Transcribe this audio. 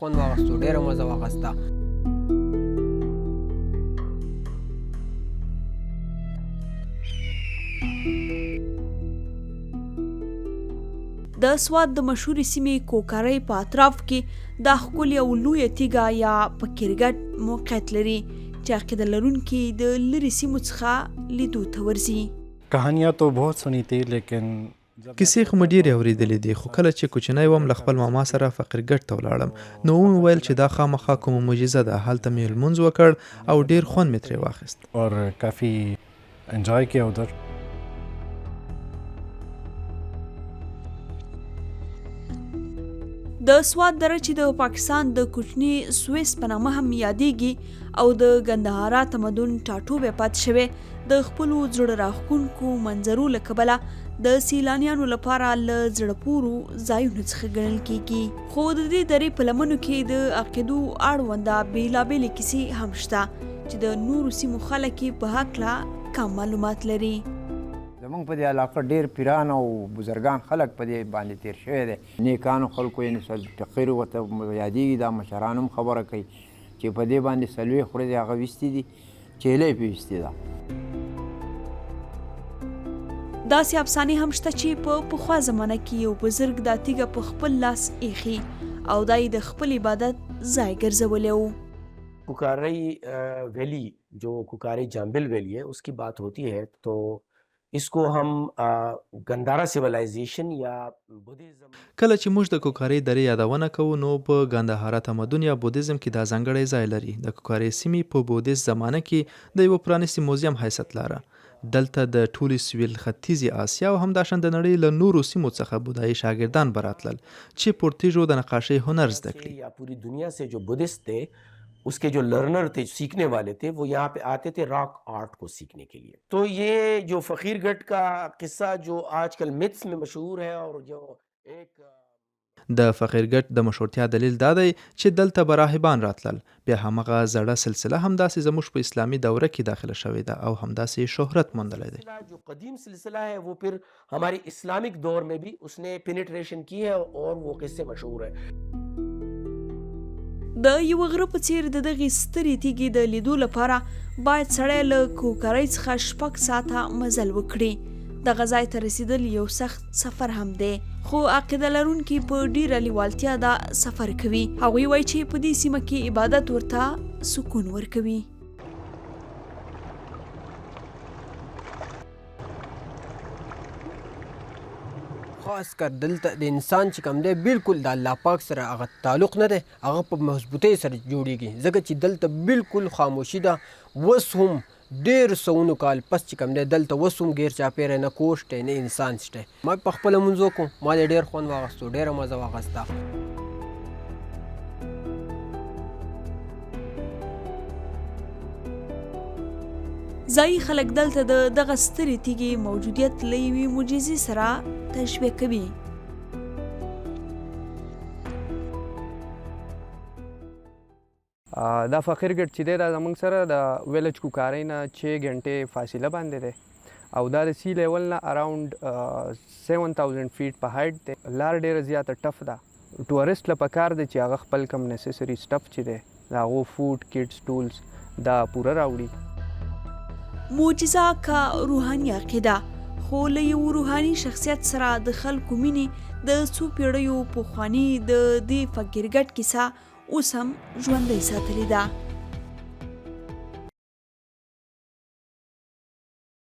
خوند واغستو، ډیره مزه واغسته. د سوات د مشهورې سیمې کوکرۍ په اطراف کې دا ښکلې او لویه تیږه یا پکیرګټ موقعیت لري چې عقیده لرونکي د لرې سیمو څخه لیدو ته ورځي. کهانیاں تو بهت سنی تھی لیکن کیسې خو مې ډېرې اورېدلې دي، خو کله چې کوچنی وم له خپل ماما سره فقیرګټ ته ولاړم، نو ومې ویل چې دا خامخا کومه معجزه ده، هلته مې لمونځ وکړ او ډېر خوند مې ترې واخیست. اور کافي انجوای کیا ادھر. د سوات دره چې د پاکستان د کوچني سویس په نامه هم یادېږي او د ګندهارا تمدن ټاټوبی پاتې شوی، د خپلو زړه راښکونکو منظرو له کبله د سیلانیانو لپاره له زړه پورو ځایونو څخه ګڼل کیږي. خو د دې درې په لمنو کې د عقیدو اړونده بیلابیلې کیسې هم شته چې د نورو سیمو خلک یې په هکله کم معلومات لري. زمونږ په دې علاقه ډېر پیران او بزرګان خلک په دې باندې تېر شوی دی، نیکانو خلکو یعنې فقیر ورته یادېږي، دا مشران هم خبره کوي چې په دې باندې 40 ورځې هغه ویستې دي، چیلې پې ویستې ده. داسې افسانې هم شته چې په پخوا زمانه کې یو بزرګ دا تیږه په خپل لاس ایښې او دا یې د خپل عبادت ځای ګرځولی و. کوکارۍ ویلی جو کوکارۍ جامبل ویلی ہے اس کی بات ہوتی ہے تو اس کو هم ګندارا سیولایزیشن یا بودیزم. کله چې موږ د کوکارې درې یادونه کوو نو په ګاندهارا تمدن یا بودیزم کې دا ځانګړی ځای لري. د کوکارې سیمې په بودیست زمانه کې د یوه پرانیستي موزیم حیثیت لاره. دلته د ټولې سویل ختیځې اسیا او همداشان د نړۍ له نورو سیمو څخه بودايي شاګردان به راتلل چې پر تیږو د نقاشۍ هنر زده کړي. یا پوری دنیا سه جو بودیست تھے اس کے جو لرنر تھے، سیکھنے والے تھے، وہ یہاں پہ آتے تھے راک آرٹ کو سیکھنے کے لیے. تو یہ جو فقیر گڑھ کا قصہ جو آج کل متس میں مشہور ہے اور جو ایک د فقیرګټ د مشهورتیا دلیل دا دی چې دلته به راهبان راتلل. بیا همغه زړه سلسله همداسې زموږ په اسلامي دوره کې داخله شوې ده او همداسې یې شهرت موندلی دی. جو قدیم سلسله ہے وہ پھر ہماری اسلامک دور میں بھی اس نے پینیٹریشن کی ہے اور وہ قصے مشہور ہے. د یوه غره په څیر د دغې سترې تیږې د لیدو لپاره باید سړی له کوکرۍ څخه 6 ساعته مزل وکړي. دغه ځای ته رسیدل یو سخت سفر هم دی، خو عقیده لرونکي په ډیره لیوالتیا دا سفر کوي. هغوی وایي چې په دې سیمه کې عبادت ورته سکون ورکوي. خاص کر دلته د انسان چې کوم دی بالکل د الله پاک سره هغه تعلق نه دی، هغه په مضبوطۍ سره جوړیږي، ځکه چې دلته بالکل خاموشي ده. اوس هم ډېر سوونو کال پس چې کوم دی دلته اوس هم ګیر چاپېره نه کور شته نه انسان شته. ما په خپله لمونځ وکړو، ما دې ډېر خوند واغستو، ډېره مزه واغسته. ځایي خلک دلته د دغه سترې تیږې موجودیت له یوې معجزې سره تشبیه کوي. دا فقیر ګټ چې دی دا زمونږ سره د ویلج کوکارۍ نه 6 غنټې فاصله باندې دی او دا د سی لیول نه اراوند 7000 فیټ په هایټ دی. لار ډېره زیاته ټف ده. ټورسټ له پکار دی چې هغه خپل کم نیسسري سټف چې دی د هغو فوډ کټس ټولز دا پوره راوړي. معجزه که روحاني عقیده، خو له یو روحاني شخصیت سره د خلکو مینې د څو پیړیو پخواني د دې فقیرګټ کیسه اوس هم ژوندۍ ساتلې ده.